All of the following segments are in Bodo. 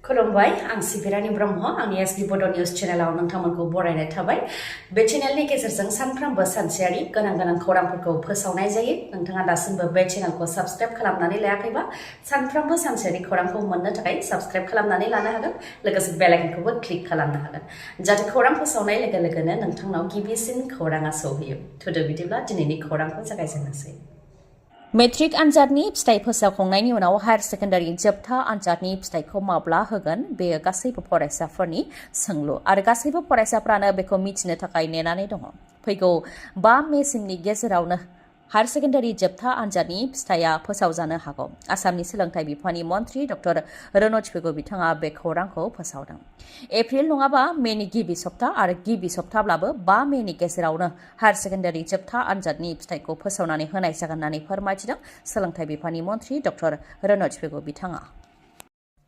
खुलुमबाय आं सिबि रानि ब्रह्म आंनि एसबि बड' निउज चेनेलाव नोंथांमोनखौ बरायनाय थाबाय बे चेनेलनि गेजेरजों सानफ्रोमबो सानसेयारि गोनां खौरांफोरखौ फोसावनाय जायो नोंथाङा दासिमबो बे चेनेलखौ साबस्क्राइब खालामनानै लायाखैबा सानफ्रोमबो सानसेयारि खौरांखौ मोननो थाखाय साबस्क्राइब खालामनानै लानो हागोन लोगोसे बेल आइकनखौबो क्लिक खालामनो हागोन जाहाथे खौरां फोसावनाय लोगो लोगोनो नोंथांनाव गिबिसिन खौराङा सौहैयो थुदो बिदिब्ला दिनैनि खौरांखौ जागायजेननोसै मेट्रिक आनजादनि फिथाइ फोसावखांनायनि उनाव हायार सेकेन्डारि जोबथा आनजादनि फिथाइखौ माब्ला होगोन बेयो गासैबो फरायसाफोरनि सोंलु आरो गासैबो फरायसाफ्रानो बेखौ मिथिनो थाखाय नेनानै दङ फैगौ 5 मेसिमनि गेजेरावनो हायार सेकेन्डारि जोबथा आनजादनि फिथाइया फोसावजानो हागौ आसामनि सोलोंथाइ बिफाननि मन्थ्रि डक्टर रनज बिथाङा बे खौरांखौ फोसावदों एप्रिल नङाबा मेनि गिबि सप्ता आरो गिबि सप्ताब्लाबो 5 मेनि गेजेरावनो हायार सेकेन्डारि जोबथा आनजादनि फिथाइखौ फोसावनानै होनाय जागोन होननानै फोरमायथिदों सोलोंथाइ बिफाननि मन्थ्रि डक्टर रनज बिथाङा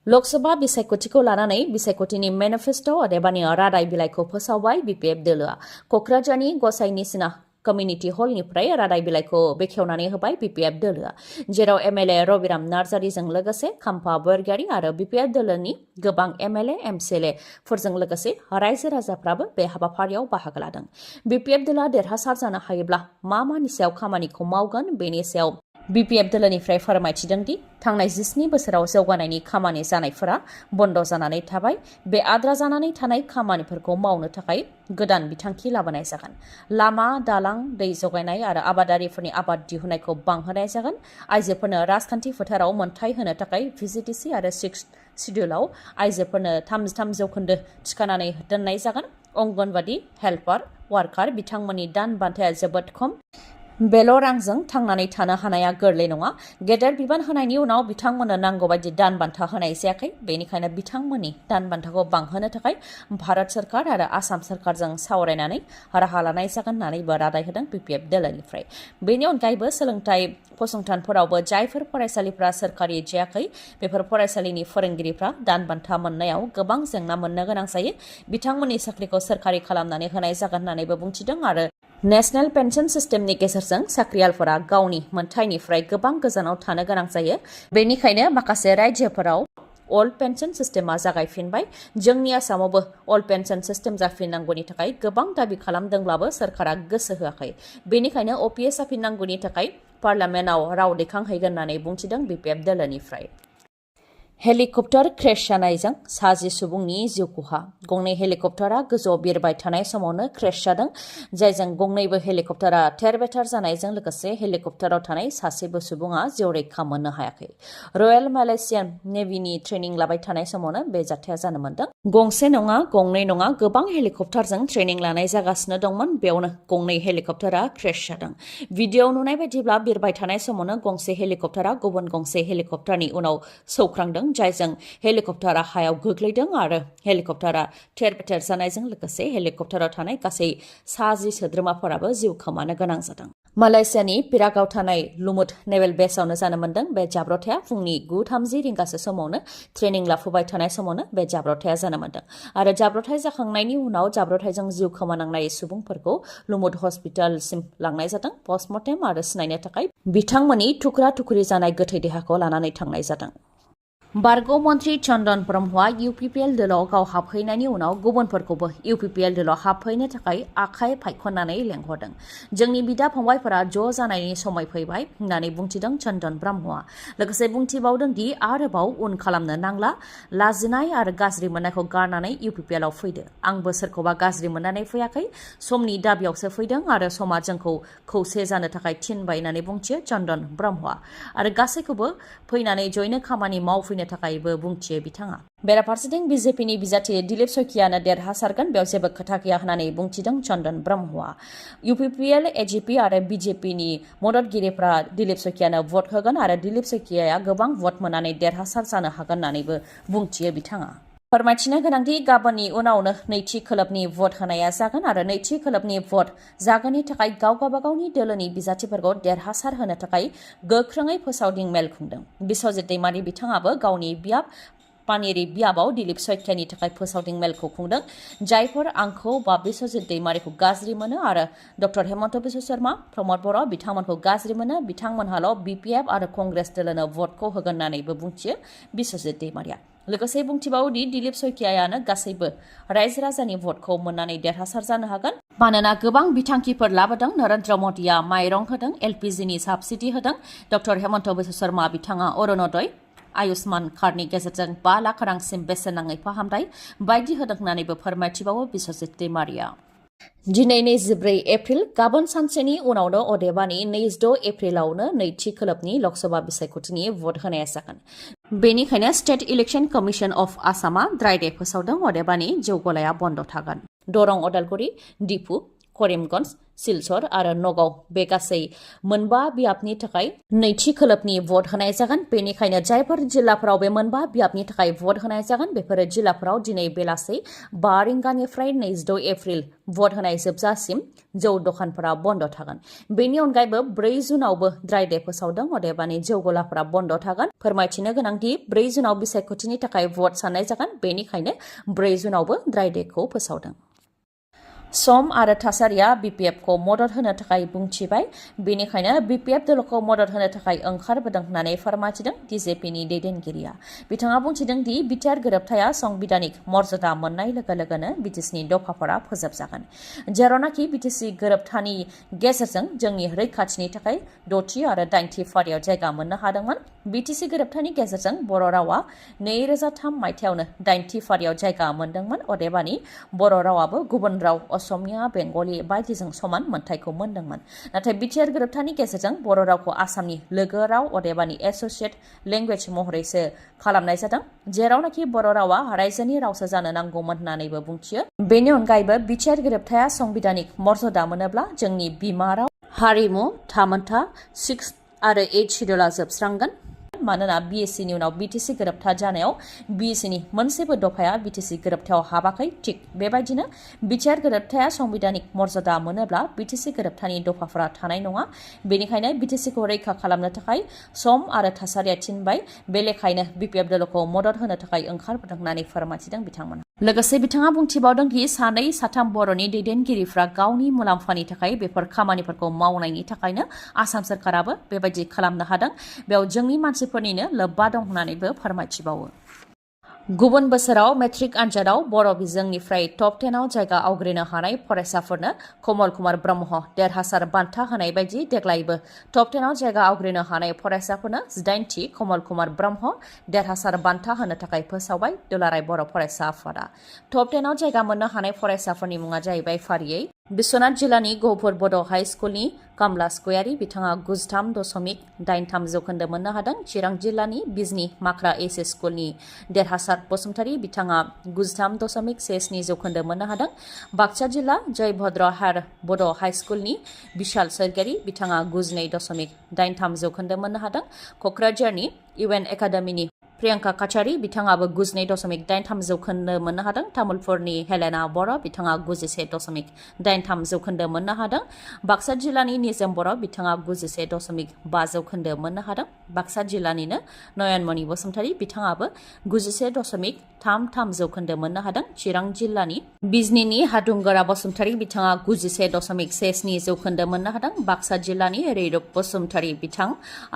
लकसभा बिसायख'थिखौ लानानै बिसायख'थिनि मेनिफेस्ट' अदेबानि रादाय बिलाइखौ फोसावबाय बिपिएफ दोलोआ क'क्राझारनि गसाइनिसिना कमिउनिटि हलनिफ्राय रादाय बिलाइखौ बेखेवनानै होबाय बिपिएफ दोलोआ जेराव एमएलए रबिराम नार्जारिजों लोगोसे खाम्फा बरगयारी आरो बिपिएफ दोलोनि गोबां एमएलए एमसिएलए फोरजों लोगोसे रायजो राजाफ्राबो बे हाबाफारियाव बाहागो लादों बिपिएफ दोलोआ देरहासार जानो हायोब्ला मानि सायाव खामानिखौ मावगोन बेनि सायाव बिपिएफ दोलोनिफ्राय फोरमायथिदों दि थांनाय 17 बोसोराव जौगानायनि खामानि जानायफोरा बन्द जानानै थाबाय बे आद्रा जानानै थानाय खामानिफोरखौ मावनो थाखाय गोदान बिथांखि लाबोनाय जागोन लामा दालां दै जगायनाय आरो आबादारिफोरनि आबाद दिहुननायखौ बांहोनाय जागोन आइजोफोरनो राजखान्थि फोथाराव मोनथाय होनो थाखाय भिजिटिसि आरो 6 सिडिउलाव आइजोफोरनो 33% थिखानानै दोननाय जागोन अंगनबादि हेल्पार वार्कार बिथांमोननि दान बान्थाया जोबोद खम बेल' रांजों थांनानै थानो हानाया गोरलै नङा गेदेर बिबान होनायनि उनाव बिथांमोननो नांगौ बायदि दान बान्था होनाय जायाखै बेनिखायनो बिथांमोननि दान बान्थाखौ बांहोनो थाखाय भारत सरकार आरो आसाम सरकारजों सावरायनानै राहा लानाय जागोन होननानैबो रादाय होदों बिपिएफ दोलोनिफ्राय बेनि अनगायैबो सोलोंथाइ फसंथानफोरावबो जायफोर फरायसालिफ्रा सोरखारि जायाखै बेफोर फरायसालिनि फोरोंगिरिफ्रा दान बान्था मोननायाव गोबां जेंना मोननो गोनां जायो बिथांमोननि साख्रिखौ सोरखारि खालामनानै होनाय जागोन होननानैबो बुंथिदों आरो नेशनेल पेन्सन सिस्टेमनि गेजेरजों साख्रियालफोरा गावनि मोनथायनिफ्राय गोबां गोजानाव थानो गोनां जायो बेनिखायनो माखासे रायजोफोराव अल्ड पेन्सन सिस्टेमा जागायफिनबाय जोंनि आसामावबो अल्ड पेन्सन सिस्टेम जाफिननांगौनि थाखाय गोबां दाबि खालामदोंब्लाबो सरकारा गोसो होआखै बेनिखायनो अपिएस जाफिननांगौनि थाखाय पार्लामेन्टआव राव दैखांहैगोन होननानै बुंथिदों बिपिएफ दोलोनिफ्राय हेलिकप्टार क्रेश जानायजों 10 सुबुंनि जिउ खहा गंनै हेलिकप्टारा गोजौआव बिरबाय थानाय समावनो क्रेश जादों जायजों गंनैबो हेलिकप्टारा थेर-बेथेर जानायजों लोगोसे हेलिकप्टाराव थानाय सासेबो सुबुङा जिउ रैखा मोननो हायाखै रयेल मालयेशियान नेभिनि ट्रेनिं लाबाय थानाय समावनो बे जाथाया जानो मोन्दों गंसे नङा गंनै नङा गोबां हेलिकप्टारजों ट्रेनिं लानाय जागासिनो दंमोन बेयावनो गंनै हेलिकप्टारा क्रेश जादों भिडिअ'आव नुनाय बायदिब्ला बिरबाय थानाय समावनो गंसे हेलिकप्टारा गुबुन गंसे हेलिकप्टारनि उनाव सौख्रांदों जायजों हेलिकप्टारा हायाव गोग्लैदों आरो हेलिकप्टारा थेर-बेथेर जानायजों लोगोसे हेलिकप्टाराव थानाय गासै 10 सोद्रोमाफोराबो जिउ खोमानो गोनां जादों मालयेशियानि पिरागाव थानाय लुमुट नेभेल बेसआवनो जानो मोन्दों बे जाब्रबथाया फुंनि 9:30 रिंगासो समावनो ट्रेनिं लाफुबाय थानाय समावनो बे जाब्रबथाया जानो मोन्दों आरो जाब्रबथाय जाखांनायनि उनाव जाब्रबथायजों जिउ खोमानांनाय सुबुंफोरखौ लुमुट हस्पिटालसिम लांनाय जादों पस्टमर्टेम आरो सिनायनो थाखाय बिथांमोननि थुख्रा-थुख्रि जानाय गोथै देहाखौ लानानै थांनाय जादों बारग' मन्थ्रि चन्दन ब्रह्मआ UPPL दोलोआव गाव हाबहैनायनि उनाव गुबुनफोरखौबो UPPL दोलोआव हाबहैनो थाखाय आखाइ फायखननानै लेंहरदों जोंनि बिदा फंबायफोरा ज' जानायनि समय फैबाय होननानै बुंथिदों चन्दन ब्रह्मआ लोगोसे बुंथिबावदों दि आरोबाव उन खालामनो नांला लाजिनाय आरो गाज्रि मोननायखौ गारनानै UPPLआव फैदो आंबो सोरखौबा गाज्रि मोननानै फैयाखै समनि दाबियावसो फैदों आरो समा जोंखौ खौसे जानो थाखाय थिनबाय होननानै बुंथियो चन्दन ब्रह्मआ आरो गासैखौबो फैनानै जयैनो खामानि मावफैनो थाखायबो बुंथियो बिथाङा बेराफारसेथिं बिजेपिनि बिजाथि दिलीप सयकियानो देरहासारगोन बेयाव जेबो खोथा गैया होननानै बुंथिदों चन्दन ब्रह्मआ UPPL एजिपि आरो बिजेपिनि मददगिरिफ्रा दिलीप सयकियानो भट होगोन आरो दिलीप सयकियाया गोबां भट मोननानै देरहासार जानो हागोन होननानैबो बुंथियो बिथाङा फोरमायथिनो गोनांदि गाबोननि उनावनो नैथि खोलोबनि भट होनाया जागोन आरो नैथि खोलोबनि भट जागोननि थाखाय गावबागावनि दोलोनि बिजाथिफोरखौ देरहासार होनो थाखाय गोख्रोङै फोसावदिं मेल खुंदों बिश्वजित दैमारि बिथाङाबो गावनि बियाब पानेरि बियाबाव दिलीप सयकियानि थाखाय फोसावदिं मेलखौ खुंदों जायफोर आंखौ बा बिश्वजित दैमारिखौ गाज्रि मोनो आरो डक्टर हेमन्त बिश्व शर्मा प्रमद बर' बिथांमोनखौ गाज्रि मोनो बिथांमोनहाल' BPF आरो कंग्रेस दोलोनो भटखौ होगोन होननानैबो बुंथियो बिश्वजित दैमारिया लोगोसे बुंथिबावोदि दिलीप सयकियायानो गासैबो रायजो राजानि भटखौ मोननानै देरहासार जानो हागोन मानोना गोबां बिथांखिफोर लाबोदों नरेन्द्र मोदीआ माइरं होदों एलपिजिनि साबसिडि होदों डक्टर हेमन्त बिश्व शर्मा बिथाङा अरुणोदय आयुष्मान कार्डनि गेजेरजों 5 लाख रांसिम बेसेन नाङै फाहामथाय बायदि होदों होननानैबो फोरमायथिबावो बिश्वजित दैमारिया दिनै 24 एप्रिल गाबोन सानसेनि उनावनो अदेबानि 26 एप्रिलावनो नैथि खोलोबनि लकसभा बिसायख'थिनि भट होनाया जागोन बेनिखायनो स्टेट इलेक्शन कमिशन अफ आसामा ड्राइ डे फोसावदों अदेबानि जौ गलाया बन्द थागोन दरं अदालगुरि दिपु करिमगन्ज सिलचर आरो नगाव बे गासै मोनबा बियाबनि थाखाय नैथि खोलोबनि भट होनाय जागोन बेनिखायनो जायफोर जिल्लाफोराव बे मोनबा बियाबनि थाखाय भट होनाय जागोन बेफोर जिल्लाफोराव दिनै बेलासि 5 रिंगानिफ्राय 26 एप्रिल भट होनाय जोबजासिम जौ दखानफोरा बन्द थागोन बेनि अनगायैबो 4 जुनावबो ड्राइ डे फोसावदों अदेबानि जौ गलाफोरा बन्द थागोन फोरमायथिनो गोनांदि 4 जुनाव बिसायख'थिनि थाखाय भट साननाय जागोन बेनिखायनो 4 जुनावबो ड्राइ डेखौ फोसावदों सम आरो थासारिया BPF खौ मदद होनो थाखाय बुंथिबाय बेनिखायनो BPF दलखौ मदद होनो थाखाय ओंखारबोदों होननानै फोरमायथिदों DJPनि दैदेनगिरिया बिथाङा बुंथिदों दि बिटिआर गोरोबथाया संबिधानिक मर्यादा मोननाय लोगो लोगोनो बिटिसिनि दफाफोरा फोजोबजागोन जेरावनाखि बिटिसि गोरोबथानि गेजेरजों जोंनि रैखाथिनि थाखाय 6थि आरो 8थि फारियाव जायगा मोननो हादोंमोन बिटिसि गोरोबथानि गेजेरजों बर' रावा 2003 मायथाइयावनो 8थि फारियाव जायगा मोनदोंमोन अदेबानि बर' रावाबो गुबुन राव असमिया बेंगली बायदिजों समान मोनथायखौ मोनदोंमोन नाथाय बिटिआर गोरोबथानि गेजेरजों बर' रावखौ आसामनि लोगो राव अदेबानि एसोसिएट लेंगुवेज महरैसो खालामनाय जादों जेरावनाखि बर' रावा रायजोनि रावसो जानो नांगौमोन होननानैबो बुंथियो बेनि अनगायैबो बिटिआर गोरोबथाया संबिधानिक मर्यादा मोनोब्ला जोंनि बिमा राव हारिमु थामोनथा 6 आरो 8 शिड्युला जोबस्रांगोन मानोना BSCनि उनाव BTC गोरोबथा जानायाव BSCनि मोनसेबो दफाया BTC गोरोबथायाव हाबाखै थिग बेबायदिनो बिटिआर गोरोबथाया संबिधानिक मर्यादा मोनोब्ला BTC गोरोबथानि दफाफोरा थानाय नङा बेनिखायनो BTCखौ रैखा खालामनो थाखाय सम आरो थासारिया थिनबाय बे लेखायैनो BPF दलखौ मदद होनो थाखाय ओंखारबोदों होननानै फोरमायथिदों बिथांमोन लोगोसे बिथाङा बुंथिबावदों दि 2 बर'नि दैदेनगिरिफ्रा गावनि मुलाम्फानि थाखाय बेफोर खामानिफोरखौ मावनायनि थाखायनो आसाम सरकाराबो बेबायदि खालामनो हादों बेयाव जोंनि मानसिफोरनिनो लोब्बा दं होननानैबो फोरमायथिबावो गुबुन बोसोराव मेट्रिक आनजादाव बर' बिजोंनिफ्राय टप 10आव जायगा आवग्रिनो हानाय फरायसाफोरनो कमल कुमार ब्रह्म देरहासार बान्था होनाय बायदि देग्लायबो टप 10आव जायगा आवग्रिनो हानाय फरायसाफोरनो 18थि कमल कुमार ब्रह्म देरहासार बान्था होनो थाखाय फोसावबाय दुलाराय बर' फरायसा आफादा टप 10आव जायगा मोननो हानाय फरायसाफोरनि मुङा जाहैबाय फारियै बिश्वनाथ जिल्लानि गहपुर बड' हाइ स्कुलनि कमला स्कयारि बिथाङा 93.83 जौखोन्दो मोननो हादों चिरां जिल्लानि बिजनि माख्रा एस स्कुलनि देरहासार बसुमतारी बिथाङा 93.17 जौखोन्दो मोननो हादों बाक्सा जिल्ला जयभद्र हायर बड' हाइ स्कुलनि बिशाल सरगियारि बिथाङा 92.83 जौखोन्दो मोननो हादों क'क्राझारनि UN एकाडेमिनि प्रियंका काचारी बिथाङाबो 92.83 जौखोन्दो मोननो हादों तामुलपुरनि हेलेना बर' बिथाङा 91.83 जौखोन्दो मोननो हादों बाक्सा जिल्लानि निजोम बर' बिथाङा 91.5 जौखोन्दो मोननो हादों बाक्सा जिल्लानिनो नयनमणि बसुमतारी बिथाङाबो 91.33 जौखोन्दो मोननो हादों चिरां जिल्लानि बिजनीनि हादुंगोरा बसुमतारी बिथाङा 91.17 जौखोन्दो मोननो हादों बाक्सा जिल्लानि रैरुप बसुमतारी बिथां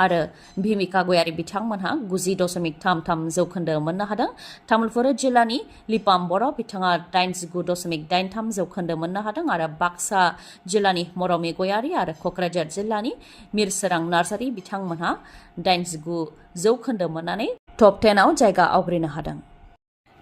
आरो भीमिका गयारी बिथांमोनहा 90.33 जौखोन्दो मोननो हादों तामुलपुर जिल्लानि लिपाम बर' बिथाङा 89.83 जौखोन्दो मोननो हादों आरो बाक्सा जिल्लानि मरमी गयारी आरो क'क्राझार जिल्लानि मिरसोरां नार्जारी बिथांमोनहा 89 जौखोन्दो मोननानै टप 10आव जायगा आवग्रिनो हादों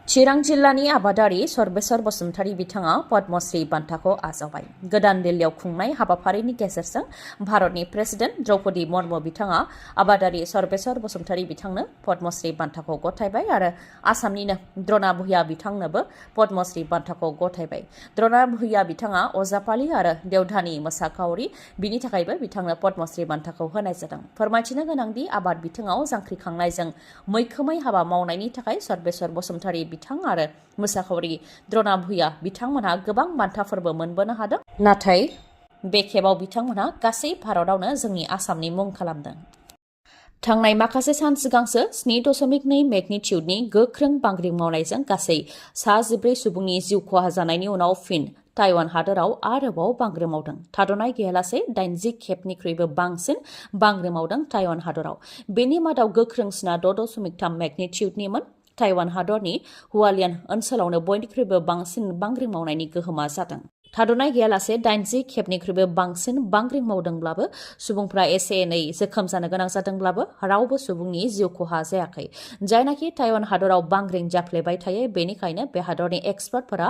चिरां जिल्लानि आबादारि सर्बेश्वर बसुमतारी बिथाङा पद्मश्री बान्थाखौ आजावबाय गोदान दिल्लीयाव खुंनाय हाबाफारिनि गेजेरजों भारतनि प्रेसिडेन्ट द्रौपदी मुर्मु बिथाङा आबादारि सर्बेश्वर बसुमतारी बिथांनो पद्मश्री बान्थाखौ गथायबाय आरो आसामनिनो द्रना भुइया बिथांनोबो पद्मश्री बान्थाखौ गथायबाय द्रना भुइया बिथाङा अजापालि आरो देवधानी मोसाखावरि बिनि थाखायबो बिथांनो पद्मश्री बान्थाखौ होनाय जादों फोरमायथिनो गोनांदि आबाद बिथिङाव जांख्रिखांनायजों मैखोमै हाबा मावनायनि थाखाय सर्बेश्वर बसुमतारी बिथां आरो मोसाखावरि द्रना भुइया बिथांमोनहा गोबां बान्थाफोरबो मोनबोनो हादों नाथाय बे खेबाव बिथांमोनहा गासै भारतआवनो जोंनि आसामनि मुं खालामदों थांनाय माखासे सान सिगांसो 7.2 मेगनिटिउडनि गोख्रों बांग्रिं मावनायजों गासै 14 सुबुंनि जिउ खहा जानायनि उनाव फिन ताइवान हादोराव आरोबाव बांग्रिं मावदों थाद'नाय गैयालासे 80 खेबनिख्रुइबो बांसिन बांग्रिं मावदों ताइवान हादोराव बेनि मादाव गोख्रोंसिना 6.3 मेगनिटिउडनिमोन ताइवान हादरनि हुआलियान ओनसोलावनो बयनिख्रुइबो बांसिन बांग्रिं मावनायनि गोहोमा जादों। थाद'नाय गैयालासे 80 खेबनिख्रुइबो बांसिन बांग्रिं मावदोंब्लाबो सुबुंफ्रा एसे एनै जोखोम जानो गोनां जादोंब्लाबो रावबो सुबुंनि जिउ खहा जायाखै। जायनाखि ताइवान हादराव बांग्रिं जाफ्लेबाय थायो बेनिखायनो बे हादरनि एक्सपार्टफोरा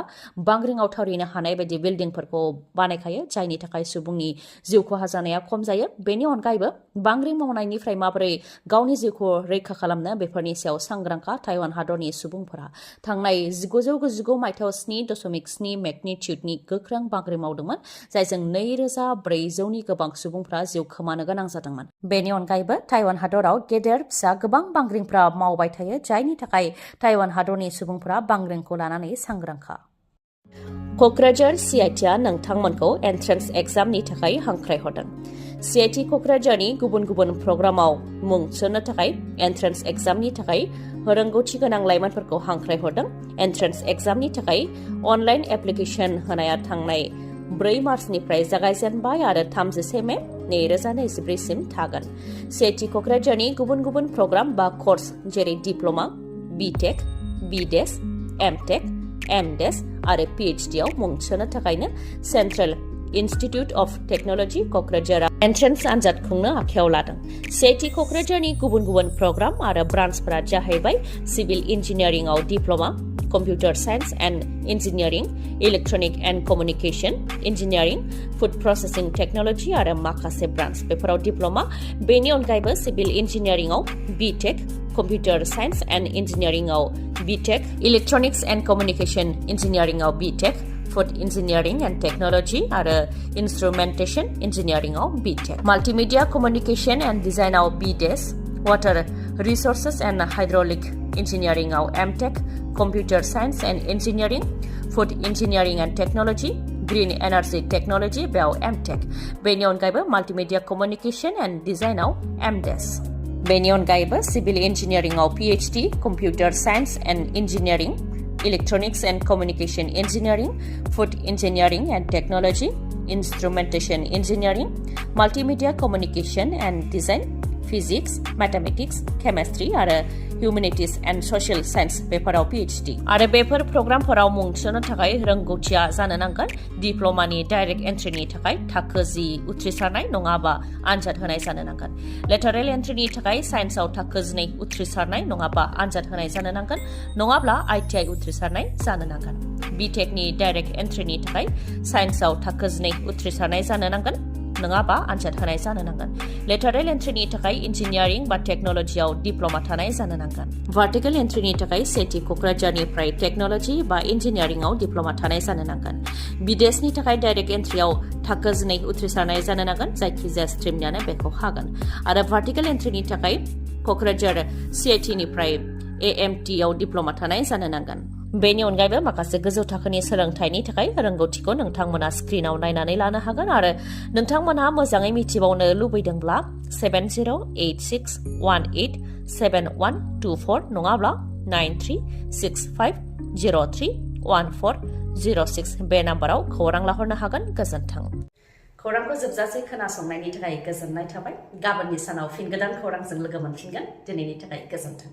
बांग्रिंआव थावरिनो हानाय बायदि बिल्डिंफोरखौ बानायखायो जायनि थाखाय सुबुंनि जिउ खहा जानाया खम जायो। बेनि अनगायैबो बांग्रिं मावनायनिफ्राय माबोरै गावनि जिउखौ रैखा खालामनो बेफोरनि सायाव सांग्रांखा ताइवान हादरनि सुबुंफोरा थांनाय 1999 मायथाइयाव 7.7 मेगनिट्युडनि गोख्रों बांग्रिं मावदोंमोन जायजों 2400नि गोबां सुबुंफ्रा जिउ खोमानो गोनां जादोंमोन। बेनि अनगायैबो ताइवान हादराव गेदेर फिसा गोबां बांग्रिंफ्रा मावबाय थायो जायनि थाखाय ताइवान हादरनि सुबुंफ्रा बांग्रिंखौ लानानै सांग्रांखा। क'क्राझार CITआ नोंथांमोनखौ एन्ट्रेन्स एग्जामनि थाखाय हांख्रायहरदों। CIT क'क्राझारनि गुबुन गुबुन प्रग्रामाव मुं थिसन्नो थाखाय एन्ट्रेन्स एग्जामनि थाखाय रोंगौथि गोनां लाइमोनफोरखौ हांख्रायहरदों। एन्ट्रेन्स एग्जामनि थाखाय अनलाइन एप्लिकेसन होनाया थांनाय 4 मार्चनिफ्राय जागायजेनबाय आरो 30 मे 2024 सिम थागोन। CIT क'क्राझारनि गुबुन गुबुन प्रग्राम बा कर्स जेरै diploma, BTech, BDes, MTech, MDes आरो PhD आव मुं थिसन्नो थाखायनो सेन्ट्रेल इन्स्टिट्युट अफ टेक्न'लजि क'क्राझारआ एन्ट्रेन्स आनजाद खुंनो आखायाव लादों। CIT क'क्राझारनि गुबुन गुबुन प्रग्राम आरो ब्रान्चफोरा जाहैबाय सिभिल इन्जिनियारिंआव diploma, computer science and engineering, electronic and communication engineering, food processing technology आरो माखासे ब्रान्च बेफोराव डिप्ल'मा। बेनि अनगायैबो सिभिल इन्जिनियारिंआव BTech, कम्पिउटार साइन्स एन्ड इन्जिनियारिंआव BTech, इलेक्ट्रनिक्स एन्ड कमिउनिकेशन इन्जिनियारिंआव BTech, food engineering and technology आरो इन्स्ट्रुमेन्टेशन इन्जिनियारिंआव BTech, माल्टिमिडिया कमिउनिकेशन एन्ड डिजाइनआव BDes, water resources and hydraulic इन्जिनियारिंआव MTech, computer science and engineering, food engineering and technology, green energy technology बेयाव MTech। बेनि अनगायैबो माल्टिमिडिया कमिउनिकेशन एन्ड डिजाइनआव MDes। बेनि अनगायैबो सिभिल इन्जिनियारिंआव PhD, computer science and engineering, electronics and communication engineering, food engineering and technology, instrumentation engineering, multimedia communication and design, physics, mathematics, chemistry आरो humanities and social science बेफोराव PhD आरो बेफोर प्रग्रामफोराव मुं थिसन्नो थाखाय रोंगौथिया जानो नांगोन। डिप्ल'मानि डाइरेक्ट एन्ट्रिनि थाखाय थाखो 10 उथ्रिसारनाय नङाबा आनजाद होनाय जानो नांगोन। लेटारेल एन्ट्रिनि थाखाय साइन्सआव थाखो 2 उथ्रिसारनाय नङाबा आनजाद होनाय जानो नांगोन नङाब्ला ITI उथ्रिसारनाय जानो नांगोन। BTechनि डाइरेक्ट एन्ट्रिनि थाखाय साइन्सआव थाखो 2 उथ्रिसारनाय जानो नांगोन नङाबा आनजाद होनाय जानो नांगोन। लेटारेल एन्ट्रिनि थाखाय इन्जिनियारिं बा टेक्न'लजियाव डिप्ल'मा थानाय जानो नांगोन। भार्टिकेल एन्ट्रिनि थाखाय CIT क'क्राझारनिफ्राय टेक्न'लजि बा इन्जिनियारिंआव डिप्ल'मा थानाय जानो नांगोन। BDesनि थाखाय डाइरेक्ट एन्ट्रियाव थाखो 2 उथ्रिसारनाय जानो नांगोन जायखिजाया स्ट्रिमनियानो बेखौ हागोन। आरो भार्टिकेल एन्ट्रिनि थाखाय क'क्राझार CITनिफ्राय AMTआव डिप्ल'मा थानाय जानो नांगोन। बेनि अनगायैबो माखासे गोजौ थाखोनि सोलोंथाइनि थाखाय रोंगौथिखौ नोंथांमोना स्क्रिनाव नायनानै लानो हागोन आरो नोंथांमोनहा मोजाङै मिथिबावनो लुबैदोंब्ला 7086187124 नङाब्ला 9365031406 बे नाम्बाराव खौरां लाहरनो हागोन। गोजोन्थों। खौरांखौ जोबजासे खोनासंनायनि थाखाय गोजोननाय थाबाय। गाबोननि सानाव फिन गोदान खौरांजों लोगो मोनफिनगोन। दिनैनि थाखाय गोजोन्थों।